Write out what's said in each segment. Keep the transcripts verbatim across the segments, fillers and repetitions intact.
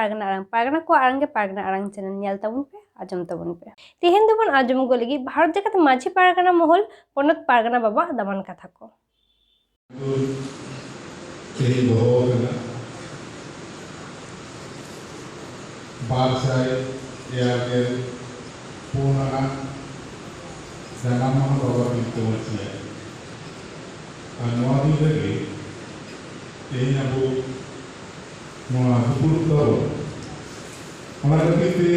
ᱯᱟᱨᱜᱟᱱᱟ ᱟᱲᱟᱝ, ᱯᱟᱨᱜᱟᱱᱟ ᱠᱚᱣᱟᱜ ᱟᱲᱟᱝ ᱜᱮ ᱯᱟᱨᱜᱟᱱᱟ ᱟᱲᱟᱝ ᱪᱮᱱᱮᱞ ᱧᱮᱞ ᱛᱟᱵᱚᱱ ᱯᱮ, ᱟᱸᱡᱚᱢ ᱛᱟᱵᱚᱱ ᱯᱮ᱾ ᱛᱮᱦᱮᱧ ᱫᱚᱵᱚᱱ ᱟᱸᱡᱚᱢ ᱟᱹᱜᱩ ᱞᱟᱹᱜᱤᱫ ᱵᱷᱟᱨᱚᱛ ᱡᱟᱠᱟᱛ ᱢᱟᱹᱡᱷᱤ ᱯᱟᱨᱜᱟᱱᱟ ᱢᱚᱦᱚᱞ ᱯᱚᱱᱚᱛ ᱯᱟᱨᱜᱟᱱᱟ ᱵᱟᱵᱟᱣᱟᱜ ᱫᱟᱢᱟᱱ ᱠᱟᱛᱷᱟ ᱠᱚ᱾ ᱛᱮᱦᱮᱧ ᱫᱚᱦᱚ ᱟᱠᱟᱱᱟ ᱵᱟᱨ ᱥᱟᱭ ᱮᱭᱟᱭ ᱜᱮᱞ ᱯᱩᱱ ᱟᱱᱟᱜ ᱡᱟᱱᱟᱢ ᱢᱟᱦᱟ ᱵᱟᱵᱟ ᱛᱤᱞᱠᱟᱹ ᱢᱟᱹᱡᱷᱤᱭᱟᱜ᱾ ᱟᱨ ᱱᱚᱣᱟ ᱫᱤᱱ ᱨᱮᱜᱮ ᱛᱮᱦᱮᱧ ᱟᱵᱚ ᱱᱚᱣᱟ ᱫᱩᱯᱲᱩᱵ ᱛᱟᱵᱚᱱ, ᱚᱱᱟ ᱠᱷᱟᱹᱛᱤᱨ ᱛᱮ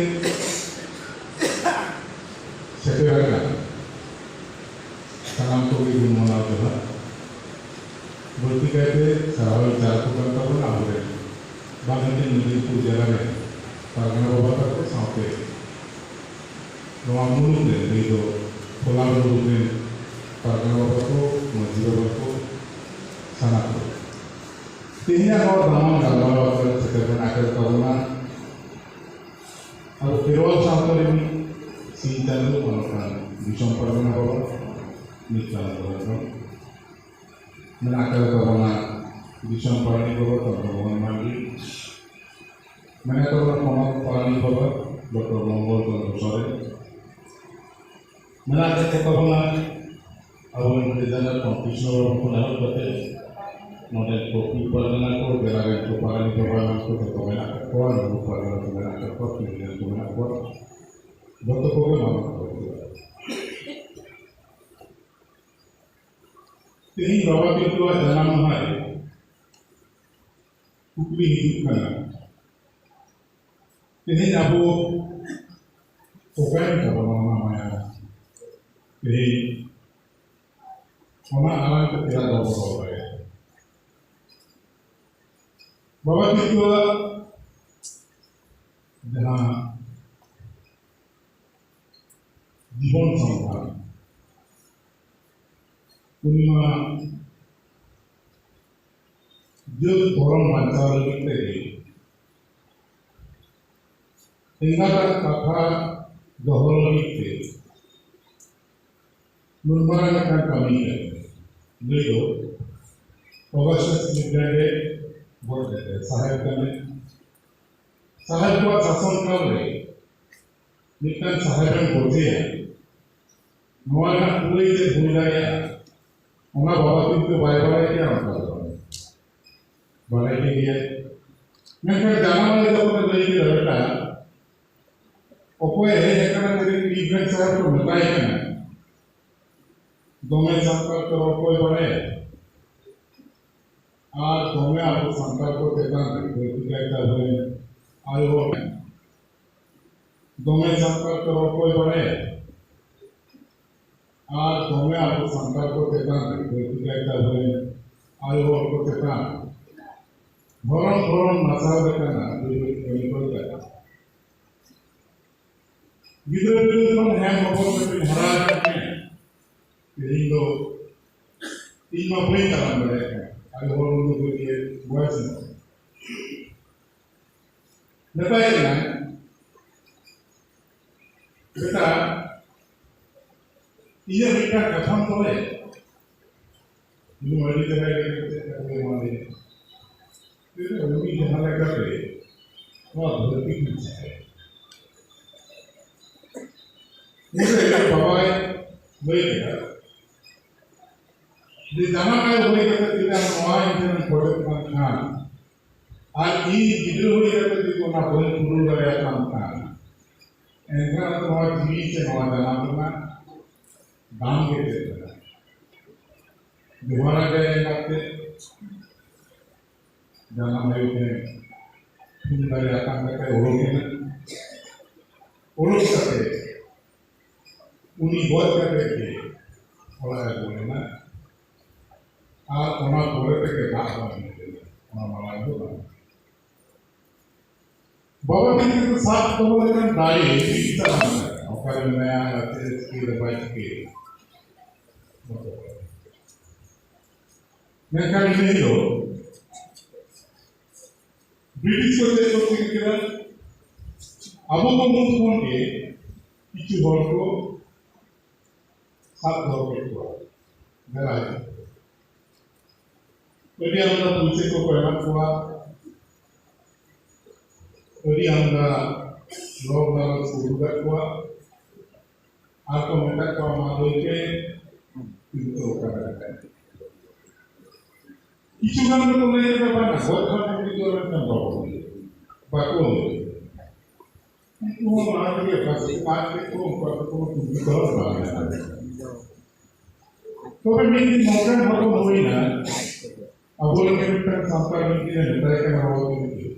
ᱥᱮᱴᱮᱨ ᱟᱠᱟᱱ ᱥᱟᱱᱟᱢ ᱠᱚᱜᱮ ᱜᱩᱱ ᱢᱟᱱᱟᱣ ᱡᱚᱦᱟᱨ᱾ ᱵᱟᱹᱲᱛᱤ ᱠᱟᱭᱛᱮ ᱥᱟᱨᱦᱟᱣ ᱤᱧ ᱪᱟᱞ ᱟᱠᱚ ᱠᱟᱱ ᱛᱟᱵᱚᱱᱟ ᱟᱵᱚᱨᱮᱱ ᱵᱟᱝ ᱢᱤᱫᱴᱮᱱ ᱢᱮᱫᱽᱱᱤᱯᱩᱨ ᱡᱮᱞᱟ ᱨᱮ ᱯᱟᱨᱜᱟᱱᱟ ᱵᱟᱵᱟ ᱛᱟᱠᱚ ᱥᱟᱶᱛᱮ ᱱᱚᱣᱟ ᱢᱩᱞᱩᱠ ᱨᱮᱱ ᱱᱩᱭ ᱫᱚ ᱯᱷᱚᱞᱟᱱ ᱢᱩᱞᱩᱠ ᱨᱮᱱ ᱯᱟᱨᱜᱟᱱᱟ ᱵᱟᱵᱟ ᱠᱚ, ᱢᱟᱹᱡᱷᱤ ᱵᱟᱵᱟ ᱠᱚ, ᱥᱟᱱᱟᱢ ᱠᱚ᱾ ᱛᱮᱦᱮᱧᱟᱜ ᱱᱚᱣᱟ ᱫᱟᱢᱟᱱ ᱜᱟᱞᱢᱟᱨᱟᱣ ᱟᱠᱷᱲᱟ ᱨᱮ ᱥᱮᱴᱮᱨ ᱢᱮᱱᱟᱜ ᱟᱠᱟᱫ ᱛᱟᱵᱚᱱᱟ ᱟᱵᱚ ᱠᱷᱮᱨᱣᱟᱞ ᱥᱟᱶᱛᱟ ᱨᱮᱱ ᱥᱤᱧ ᱪᱟᱸᱫᱳ ᱚᱱᱠᱟᱱ ᱫᱤᱥᱚᱢ ᱯᱟᱨᱜᱟᱱᱟ ᱵᱟᱵᱟ ᱱᱤᱛ ᱪᱟᱸᱫᱳ ᱵᱟᱵᱟ ᱠᱷᱚᱱ ᱢᱮᱱᱟᱜ ᱟᱠᱟᱫ ᱛᱟᱵᱚᱱᱟ ᱫᱤᱥᱚᱢ ᱯᱟᱨᱟᱱᱤᱠ ᱵᱟᱵᱟ ᱪᱚᱱᱫᱨᱚ ᱢᱳᱦᱚᱱ ᱢᱟᱱᱰᱤ, ᱢᱮᱱᱟᱜ ᱛᱟᱵᱚᱱᱟ ᱯᱚᱱᱚᱛ ᱯᱟᱨᱟᱱᱤᱠ ᱵᱟᱵᱟ ᱰᱚᱠᱴᱚᱨ ᱢᱚᱝᱜᱚᱞ ᱪᱚᱸᱫᱨᱚ ᱥᱚᱨᱮᱱ, ᱢᱮᱱᱟᱜ ᱟᱠᱟᱫ ᱠᱚ ᱛᱟᱵᱚᱱᱟ ᱟᱵᱚᱨᱮᱱ ᱦᱟᱹᱴᱤᱧ ᱡᱟᱸᱜᱟ ᱠᱷᱚᱱ ᱠᱨᱤᱥᱱᱚ ᱵᱟᱵᱩ ᱠᱷᱚᱱ ᱮᱦᱚᱵ ᱠᱟᱛᱮ ᱱᱚᱰᱮ ᱠᱚ ᱯᱤᱲ ᱯᱟᱨᱜᱟᱱᱟ ᱠᱚ, ᱡᱮᱞᱟ ᱨᱮᱱ ᱠᱚ ᱯᱟᱨᱟᱱᱤᱠ ᱵᱟᱵᱟ ᱮᱢᱟᱱ ᱠᱚ ᱡᱚᱛᱚ ᱢᱮᱱᱟᱜ ᱟᱠᱟᱫ ᱠᱚᱣᱟ, ᱱᱩᱠᱩ ᱯᱟᱨᱜᱟᱱᱟ ᱠᱚ ᱢᱮᱱᱟᱜ ᱟᱠᱟᱫ ᱠᱚᱣᱟ, ᱯᱤᱲ ᱨᱮᱱ ᱠᱚ ᱢᱮᱱᱟᱜ ᱠᱚᱣᱟ, ᱡᱚᱛᱚ ᱠᱚᱜᱮ ᱢᱟᱱᱟᱣ ᱠᱚ ᱦᱩᱭᱩᱜᱼᱟ᱾ ᱛᱮᱦᱮᱧ ᱵᱟᱵᱟ ᱛᱤᱞᱠᱟᱹᱣᱟᱜ ᱡᱟᱱᱟᱢ ᱢᱟᱦᱟ ᱨᱮ ᱠᱩᱠᱞᱤ ᱦᱤᱡᱩᱜ ᱠᱟᱱᱟ, ᱛᱮᱦᱮᱧ ᱟᱵᱚ ᱚᱠᱟᱭᱮᱱ ᱛᱟᱵᱚᱱᱟ ᱚᱱᱟ ᱢᱟᱭᱟ? ᱛᱮᱦᱮᱧ ᱚᱱᱟ ᱟᱲᱟᱝ ᱛᱮ ᱪᱮᱫᱟᱜ ᱵᱟᱵᱚ ᱨᱚᱲ ᱫᱟᱲᱮᱭᱟᱜᱼᱟ? ᱵᱟᱵᱟ ᱛᱤᱞᱠᱟᱹᱣᱟᱜ ᱡᱟᱦᱟᱸ ᱡᱤᱵᱚᱱ ᱥᱚᱝᱜᱷᱟᱛ, ᱩᱱᱤ ᱢᱟ ᱡᱟᱹᱛ ᱫᱷᱚᱨᱚᱢ ᱵᱟᱧᱪᱟᱣ ᱞᱟᱹᱜᱤᱫ ᱛᱮᱜᱮ ᱮᱸᱜᱟᱛᱟᱜ ᱠᱟᱛᱷᱟ ᱫᱚᱦᱚ ᱞᱟᱹᱜᱤᱫ ᱛᱮ ᱱᱩᱱ ᱢᱟᱨᱟᱝ ᱢᱤᱫᱴᱟᱝ ᱠᱟᱹᱢᱤ ᱠᱟᱱᱟ᱾ ᱱᱩᱭ ᱫᱚ ᱚᱜᱟᱥᱴᱟᱥ ᱢᱤᱰ ᱨᱮ ᱜᱚᱡ ᱞᱮᱫᱮ ᱥᱟᱦᱮᱵ ᱠᱟᱱᱟᱭ᱾ ᱥᱟᱦᱮᱵᱽ ᱠᱚᱣᱟᱜ ᱥᱟᱥᱚᱱ ᱠᱟᱞ ᱨᱮ ᱢᱤᱫᱴᱟᱝ ᱥᱟᱦᱮᱵᱽ ᱮᱢ ᱜᱚᱡᱮᱭᱟ, ᱱᱚᱣᱟ ᱨᱮᱱᱟᱜ ᱠᱩᱲᱟᱹᱭ ᱪᱮᱫ ᱦᱩᱭ ᱫᱟᱲᱮᱭᱟᱜᱼᱟ, ᱚᱱᱟ ᱵᱟᱵᱟ ᱛᱤᱞᱠᱟᱹ ᱵᱟᱭ ᱵᱟᱲᱟᱭ ᱠᱮᱭᱟ, ᱚᱱᱠᱟ ᱫᱚ ᱵᱟᱝ᱾ ᱵᱟᱲᱟᱭ ᱠᱮᱫ ᱜᱮᱭᱟ᱾ ᱢᱮᱱᱠᱷᱟᱱ ᱡᱟᱱᱟᱢ ᱟᱭᱳ ᱫᱚ ᱚᱱᱟ ᱞᱟᱹᱭ ᱠᱮᱫᱟ, ᱵᱮᱴᱟ, ᱚᱠᱚᱭ ᱦᱮᱡ ᱟᱠᱟᱱᱟ, ᱛᱤᱨᱮ ᱯᱤᱲ ᱜᱷᱟᱴ ᱥᱟᱦᱮᱵᱽ ᱠᱚ ᱢᱮᱛᱟᱭ ᱠᱟᱱᱟ, ᱫᱚᱢᱮ ᱥᱟᱱᱛᱟᱲ ᱛᱮ ᱨᱚᱲ ᱠᱚᱭ ᱵᱟᱲᱟᱭᱟ, ᱟᱨ ᱫᱚᱢᱮ ᱟᱵᱚ ᱥᱟᱱᱛᱟᱲ ᱠᱚ ᱪᱮᱛᱟᱱ ᱨᱮ ᱵᱟᱹᱲᱛᱤ ᱠᱟᱭᱛᱮ ᱟᱵᱚᱨᱮᱱ ᱟᱭᱳ ᱦᱚᱲ ᱫᱚᱢᱮ ᱥᱟᱱᱛᱟᱲ ᱛᱮ ᱨᱚᱲ ᱠᱚᱭ ᱵᱟᱲᱟᱭᱟ, ᱟᱨ ᱫᱚᱢᱮ ᱟᱵᱚ ᱥᱟᱱᱛᱟᱲ ᱠᱚ ᱪᱮᱛᱟᱱ ᱨᱮ ᱵᱟᱹᱲᱛᱤ ᱠᱟᱭᱛᱮ ᱟᱵᱚᱨᱮᱱ ᱟᱭᱳ ᱦᱚᱲ ᱠᱚ ᱪᱮᱛᱟᱱ ᱫᱷᱚᱨᱚᱢ ᱫᱷᱚᱨᱚᱢ ᱱᱟᱥᱟᱣ ᱞᱮᱠᱟᱱᱟᱜ ᱵᱟᱹᱲᱤᱡ ᱠᱟᱹᱢᱤ ᱠᱚᱭ ᱠᱟᱫᱟ᱾ ᱜᱤᱫᱽᱨᱟᱹ ᱵᱤᱫᱟᱹᱞ ᱠᱷᱚᱱ ᱦᱮᱢ ᱦᱚᱯᱚᱱ ᱠᱟᱛᱮ ᱦᱟᱨᱟ ᱟᱠᱟᱫ ᱢᱮᱭᱟ᱾ ᱛᱮᱦᱮᱧ ᱫᱚ ᱤᱧ ᱢᱟ ᱵᱟᱹᱧ ᱛᱟᱲᱟᱢ ᱫᱟᱲᱮᱭᱟᱜ ᱠᱟᱱᱟ, ᱟᱭᱳ ᱦᱚᱲ ᱩᱱᱤ ᱫᱚ ᱡᱮ ᱵᱚᱭᱮᱥ ᱮᱱᱟ᱾ ᱢᱮᱛᱟᱭ ᱠᱟᱱᱟᱭ, ᱵᱮᱴᱟ, ᱤᱧᱟᱹᱜ ᱢᱤᱫᱴᱟᱝ ᱠᱟᱛᱷᱟᱢ ᱫᱚᱦᱚᱭᱟ? ᱤᱧ ᱢᱟ ᱟᱹᱰᱤ ᱪᱮᱦᱨᱟ ᱜᱮ ᱪᱮᱫ ᱠᱟᱛᱷᱟᱭ ᱮᱢᱟᱫᱤᱧᱟ᱾ ᱩᱱᱤ ᱡᱟᱦᱟᱸ ᱞᱮᱠᱟᱛᱮ ᱱᱚᱣᱟ ᱫᱷᱟᱹᱨᱛᱤ ᱠᱷᱚᱱ ᱪᱟᱞᱟᱜᱼᱟ᱾ ᱩᱱᱨᱮ ᱵᱟᱵᱟᱭ ᱞᱟᱹᱭ ᱠᱮᱫᱟ ᱡᱮ, ᱡᱟᱱᱟᱢ ᱟᱭᱳ ᱦᱩᱭ ᱠᱟᱛᱮ ᱡᱩᱫᱤ ᱟᱢ ᱱᱚᱣᱟ ᱤᱧ ᱴᱷᱮᱱ ᱮᱢ ᱠᱷᱚᱡᱚᱜ ᱠᱟᱱ ᱠᱷᱟᱱ, ᱟᱨ ᱤᱧ ᱜᱤᱫᱽᱨᱟᱹ ᱦᱩᱭ ᱠᱟᱛᱮ ᱡᱩᱫᱤ ᱚᱱᱟ ᱵᱟᱹᱧ ᱯᱩᱨᱟᱹᱣ ᱫᱟᱲᱮᱭᱟᱜ ᱠᱟᱱ ᱠᱷᱟᱱ, ᱮᱱᱠᱷᱟᱱ ᱟᱫᱚ ᱱᱚᱣᱟ ᱡᱤᱣᱤ ᱥᱮ ᱱᱚᱣᱟ ᱡᱟᱱᱟᱢ ᱨᱮᱱᱟᱜ ᱫᱟᱢ ᱜᱮ ᱪᱮᱫ ᱠᱟᱱᱟ? ᱡᱚᱦᱟᱨ ᱟᱞᱮ ᱮᱸᱜᱟᱛ ᱛᱮ, ᱡᱟᱱᱟᱢ ᱟᱭᱳ ᱴᱷᱮᱱ ᱛᱷᱩᱢ ᱫᱟᱲᱮ ᱟᱛᱟᱝ ᱠᱟᱛᱮ ᱚᱰᱚᱠ ᱮᱱᱟ᱾ ᱚᱰᱚᱠ ᱠᱟᱛᱮ ᱩᱱᱤ ᱜᱚᱡ ᱠᱟᱛᱮ ᱜᱮ ᱚᱲᱟᱜ ᱮ ᱨᱩᱣᱟᱹᱲ ᱮᱱᱟ᱾ ᱟᱨ ᱚᱱᱟ ᱯᱚᱨᱮ ᱛᱮᱜᱮ ᱫᱟᱜ ᱵᱟᱝ ᱦᱮᱡ ᱞᱮᱱᱟ, ᱚᱱᱟ ᱢᱟᱲᱟᱝ ᱫᱚ ᱵᱟᱝ᱾ ᱵᱟᱵᱟ ᱛᱤᱞᱠᱟᱹ ᱫᱚ ᱥᱟᱵ ᱫᱚᱦᱚ ᱞᱮᱠᱟᱱ ᱫᱟᱲᱮ ᱵᱤᱨ ᱛᱟᱦᱮᱸ ᱠᱟᱱᱟ᱾ ᱚᱠᱟᱨᱮ ᱢᱮᱱᱟᱭᱟ, ᱟᱨ ᱪᱮᱫ ᱮ ᱪᱤᱠᱟᱹᱭᱮᱫᱟ, ᱵᱟᱭ ᱪᱤᱠᱟᱹᱭᱮᱫᱟ᱾ ᱢᱮᱱᱠᱷᱟᱱ ᱤᱱᱟᱹ ᱦᱤᱞᱳᱜ ᱵᱨᱤᱴᱤᱥ ᱠᱚ ᱪᱮᱫ ᱠᱚ ᱪᱤᱠᱟᱹ ᱠᱮᱫᱟ? ᱟᱵᱚ ᱠᱚ ᱢᱩᱫᱽ ᱠᱷᱚᱱ ᱜᱮ ᱠᱤᱪᱷᱩ ᱦᱚᱲ ᱠᱚ ᱥᱟᱵ ᱫᱚᱦᱚ ᱠᱮᱫ ᱠᱚᱣᱟ᱾ ᱵᱮᱲᱟᱭ ᱟᱹᱰᱤ ᱟᱢᱫᱟ ᱯᱩᱭᱥᱟᱹ ᱠᱚᱠᱚ ᱮᱢᱟᱫ ᱠᱚᱣᱟ᱾ ᱟᱹᱰᱤ ᱟᱢᱫᱟ ᱨᱳᱜᱽ ᱞᱟᱞᱚᱪ ᱠᱚ ᱩᱫᱩᱜᱟᱫ ᱠᱚᱣᱟ ᱟᱨ ᱠᱚ ᱢᱮᱛᱟᱫ ᱠᱚᱣᱟ, "ᱢᱟ ᱞᱟᱹᱭ ᱯᱮ, ᱪᱤᱱᱛᱟᱹ ᱚᱠᱟ ᱨᱮ?" ᱠᱤᱪᱷᱩ ᱜᱟᱱ ᱫᱚᱠᱚ ᱞᱟᱹᱭ ᱠᱮᱫᱟ, "ᱵᱟᱝᱟ, ᱜᱚᱡ ᱠᱷᱚᱱ ᱡᱩᱫᱤ ᱫᱚ ᱢᱤᱫᱴᱟᱝ ᱵᱟᱵᱚᱱ ᱞᱟᱹᱭᱟ, ᱵᱟᱠᱚ ᱞᱟᱹᱭᱟ᱾" ᱩᱱᱠᱩ ᱦᱚᱸ ᱢᱟᱲᱟᱝ ᱨᱮᱜᱮ ᱯᱟᱹᱥᱤ ᱢᱟᱨ ᱠᱮᱫ ᱠᱚ, ᱩᱱᱠᱩᱣᱟᱜ ᱫᱚ ᱠᱳᱱᱳ ᱛᱩᱱᱵᱤ ᱛᱚᱨᱚᱡ ᱵᱟᱝ ᱢᱮᱱᱟᱜᱼᱟ᱾ ᱛᱚᱵᱮ ᱢᱤᱫ ᱫᱤᱱ ᱱᱚᱝᱠᱟᱱ ᱦᱚᱲ ᱠᱚ ᱦᱩᱭᱱᱟ, ᱟᱵᱚᱨᱮᱱ ᱜᱮ ᱢᱤᱫᱴᱟᱝ ᱥᱟᱱᱛᱟᱲ ᱢᱤᱫ ᱫᱤᱱᱮ ᱢᱮᱛᱟᱭ ᱠᱟᱱᱟ ᱵᱟᱵᱟ ᱛᱤᱞᱠᱟᱹ,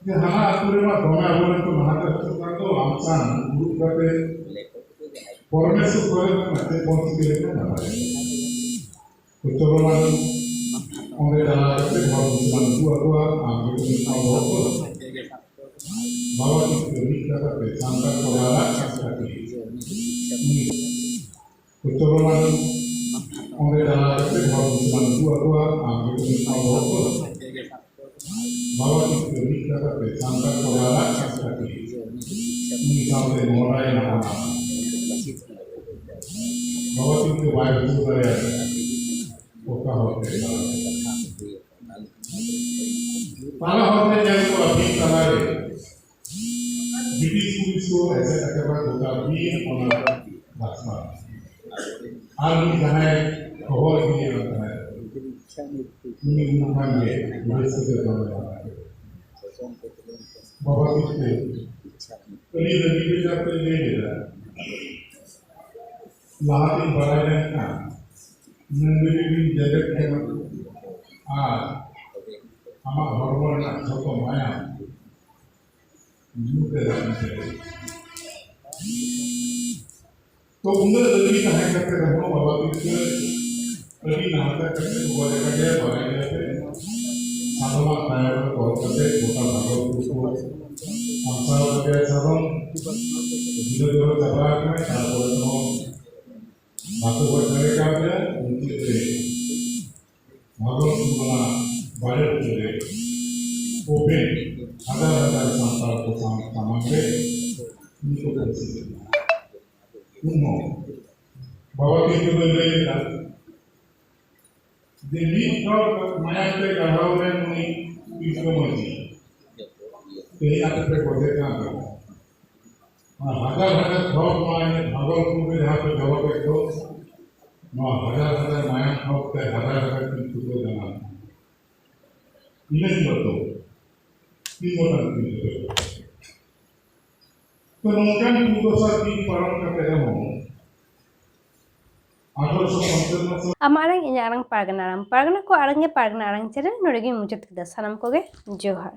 ᱡᱮ ᱦᱟᱱᱟ ᱟᱹᱛᱩ ᱨᱮᱢᱟ ᱫᱚᱢᱮ ᱟᱵᱚᱨᱮᱱ ᱠᱚ ᱱᱟᱦᱟᱪᱟᱨ ᱦᱚᱪᱚᱜ ᱠᱟᱱ ᱫᱚ, ᱟᱢ ᱥᱟᱶ ᱫᱩᱲᱩᱵ ᱠᱟᱛᱮ ᱯᱚᱨᱚᱢᱮᱥ ᱠᱚᱨᱮ ᱠᱟᱱᱟ, ᱪᱮᱫ ᱵᱚᱱ ᱪᱤᱠᱟᱹ ᱞᱮᱠᱷᱟᱱ ᱱᱟᱯᱟᱭ? ᱩᱛᱛᱚᱨ ᱚᱸᱰᱮ ᱪᱟᱞᱟᱣ ᱠᱟᱛᱮ ᱦᱚᱲ ᱫᱤᱥᱚᱢ ᱩᱫᱩᱜ ᱟᱠᱚᱣᱟ, ᱟᱢ ᱜᱮ ᱩᱱᱤ ᱥᱟᱶ ᱵᱚᱦᱚᱜ ᱠᱚ᱾ ᱵᱟᱵᱟ ᱛᱤᱞᱠᱟᱹ ᱢᱤᱫ ᱠᱟᱛᱷᱟ ᱛᱮ ᱥᱟᱱᱛᱟᱲ ᱠᱚ ᱨᱟᱨᱟᱜ ᱠᱟᱱ ᱠᱷᱟᱹᱛᱤᱨ ᱩᱱᱤ ᱩᱛᱛᱚᱨ ᱚᱸᱰᱮ ᱪᱟᱞᱟᱣ ᱠᱟᱛᱮ ᱦᱚᱲ ᱫᱤᱥᱚᱢ ᱩᱫᱩᱜ ᱟᱠᱚᱣᱟ, ᱟᱢ ᱜᱮ ᱩᱱᱤ ᱥᱟᱶ ᱵᱚᱦᱚᱜ ᱠᱚ᱾ ᱵᱟᱵᱟ ᱛᱤᱞᱠᱟᱹ ᱢᱤᱫ ᱠᱟᱛᱷᱟ ᱛᱮ ᱥᱟᱱᱛᱟᱲ ᱠᱚ ᱨᱟᱨᱟᱜ ᱠᱟᱱ ᱠᱷᱟᱹᱛᱤᱨ ᱩᱱᱤ ᱥᱟᱶᱛᱮ ᱢᱚᱦᱰᱟᱭᱮᱱᱟ ᱚᱱᱟ᱾ ᱵᱟᱵᱟ ᱛᱤᱞᱠᱟᱹ ᱵᱟᱭ ᱵᱩᱡᱷᱟᱹᱣ ᱫᱟᱲᱮᱭᱟᱫᱟ ᱚᱠᱟ ᱦᱚᱨ ᱛᱮ ᱪᱟᱞᱟᱜ᱾ ᱛᱟᱞᱟ ᱦᱚᱨ ᱛᱮ ᱧᱮᱞ ᱠᱚᱣᱟ ᱵᱤᱨ ᱛᱟᱞᱟᱨᱮ ᱵᱨᱤᱴᱤᱥ ᱯᱩᱞᱤᱥ ᱠᱚ ᱮᱥᱮᱫ ᱟᱠᱟᱫᱟ ᱜᱚᱴᱟ ᱵᱤᱨ, ᱚᱱᱟ ᱨᱟᱥᱛᱟ᱾ ᱟᱨ ᱩᱱᱤ ᱡᱟᱦᱟᱸᱭ ᱦᱚᱦᱚ ᱤᱫᱤᱭᱮ ᱠᱟᱱ ᱛᱟᱦᱮᱸᱫ, ᱩᱱᱤ ᱩᱱ ᱠᱷᱟᱱ ᱜᱮ ᱨᱟᱹᱥᱠᱟᱹ ᱛᱮ ᱫᱚᱢᱮ ᱞᱟᱸᱫᱟ ᱠᱮᱫᱟ᱾ ᱵᱟᱵᱟ ᱛᱤᱞᱠᱟᱹ ᱟᱹᱰᱤ ᱨᱟᱹᱜᱤ ᱵᱮᱡᱟᱨ ᱛᱮ ᱞᱟᱹᱭ ᱞᱮᱫᱟ, "ᱞᱟᱦᱟᱛᱤᱧ ᱵᱟᱲᱟᱭ ᱞᱮᱱᱠᱷᱟᱱ ᱱᱟᱹᱰᱨᱤ ᱨᱤᱧ ᱡᱮᱵᱮᱫ ᱠᱮᱢᱟ ᱟᱨ ᱟᱢᱟᱜ ᱦᱚᱲᱢᱚ ᱨᱮᱱᱟᱜ ᱡᱷᱚᱛᱚ ᱢᱟᱭᱟᱢ ᱧᱩ ᱛᱮ ᱨᱟᱱ ᱛᱮ᱾" ᱛᱚ ᱩᱱᱟᱹᱜ ᱨᱟᱹᱜᱤ ᱛᱟᱦᱮᱸ ᱠᱟᱛᱮ ᱨᱮᱦᱚᱸ ᱵᱟᱵᱟ ᱛᱤᱞᱠᱟᱹ ᱟᱹᱰᱤ ᱱᱟᱦᱟᱪᱟᱨ ᱠᱟᱛᱮ ᱜᱚᱡ ᱟᱠᱟᱫᱮᱭᱟ, ᱵᱟᱲᱟᱭ ᱜᱮᱭᱟ ᱯᱮ᱾ ᱥᱟᱫᱚᱢᱟᱜ ᱛᱟᱭᱚᱢ ᱨᱮ ᱛᱚᱞ ᱠᱟᱛᱮ ᱜᱚᱴᱟ ᱵᱷᱟᱜᱚᱞᱯᱩᱨ ᱠᱚ ᱥᱟᱢᱥᱟᱣ ᱠᱟᱫᱮᱭᱟ ᱥᱟᱫᱚᱢ᱾ ᱜᱤᱫᱽᱨᱟᱹ ᱫᱚ ᱪᱟᱵᱟ ᱟᱠᱟᱱᱟᱭ, ᱛᱟᱨᱯᱚᱨᱮ ᱦᱚᱸ ᱵᱟᱠᱚ ᱜᱚᱡ ᱫᱟᱲᱮ ᱠᱟᱣᱫᱮᱭᱟ᱾ ᱢᱩᱪᱟᱹᱫ ᱨᱮ ᱵᱷᱟᱜᱚᱞᱯᱩᱨ ᱚᱱᱟ ᱵᱟᱲᱮ ᱵᱩᱴᱟᱹ ᱨᱮ open ᱦᱟᱡᱟᱨ ᱦᱟᱡᱟᱨ ᱥᱟᱱᱛᱟᱲ ᱠᱚ ᱥᱟᱢ-, ᱥᱟᱢᱟᱝ ᱨᱮ ᱩᱱᱤ ᱠᱚ ᱯᱟᱹᱥᱤ ᱠᱮᱫᱮᱭᱟ᱾ ᱩᱱ ᱦᱚᱸ ᱵᱟᱵᱟ ᱛᱤᱞᱠᱟᱹ ᱫᱚᱭ ᱞᱟᱹᱭ ᱞᱮᱫᱟ ᱡᱮ ᱢᱤᱫ ᱦᱚᱲ ᱢᱟᱭᱟᱢ ᱛᱮ ᱜᱟᱲᱦᱟᱣ ᱞᱮᱱ ᱩᱱᱤ ᱛᱤᱞᱠᱟᱹ ᱢᱟᱹᱡᱷᱤ ᱛᱮᱦᱮᱧ ᱟᱯᱮ ᱯᱮ ᱜᱚᱡᱮ ᱠᱟᱱ ᱛᱟᱵᱚᱱᱟ᱾ ᱚᱱᱟ ᱦᱟᱡᱟᱨ ᱦᱟᱡᱟᱨ ᱴᱷᱚᱠ ᱱᱚᱣᱟ ᱤᱧᱟᱹᱜ ᱵᱷᱟᱜᱚᱞᱯᱩᱨ ᱨᱮ ᱡᱟᱦᱟᱸ ᱯᱮ ᱫᱚᱦᱚ ᱠᱮᱫ ᱫᱚ, ᱱᱚᱣᱟ ᱦᱟᱡᱟᱨ ᱦᱟᱡᱟᱨ ᱢᱟᱭᱟᱢ ᱴᱷᱚᱠ ᱛᱮ ᱦᱟᱡᱟᱨ ᱦᱟᱡᱟᱨ ᱠᱤᱱ ᱛᱩᱠᱟᱹ ᱡᱟᱱᱟᱢ ᱮᱱᱟ᱾ ᱤᱱᱟᱹ ᱦᱤᱞᱳᱜ ᱫᱚ ᱛᱤᱱ ᱜᱚᱴᱟᱝ ᱠᱤᱱ ᱛᱩᱠᱟᱹ᱾ ᱛᱚ ᱱᱚᱝᱠᱟᱱ ᱫᱩᱨᱫᱚᱥᱟ ᱫᱤᱱ ᱯᱟᱨᱚᱢ ᱠᱟᱛᱮ ᱨᱮᱦᱚᱸ ᱟᱴᱷᱨᱚᱥᱚ ᱯᱚᱧᱪᱟᱱᱱᱚ ᱥᱟᱞ ᱟᱢᱟᱜ ᱟᱲᱟᱝ, ᱤᱧᱟᱹᱜ ᱟᱲᱟᱝ, ᱯᱟᱨᱜᱟᱱᱟ ᱟᱲᱟᱝ᱾ ᱯᱟᱨᱜᱟᱱᱟ ᱠᱚ ᱟᱲᱟᱝ ᱜᱮ ᱯᱟᱨᱜᱟᱱᱟ ᱟᱲᱟᱝ ᱪᱮᱱᱮᱞ᱾ ᱱᱚᱰᱮ ᱜᱤᱧ ᱢᱩᱪᱟᱹᱫ ᱠᱮᱫᱟ᱾ ᱥᱟᱱᱟᱢ ᱠᱚᱜᱮ ᱡᱚᱦᱟᱨ᱾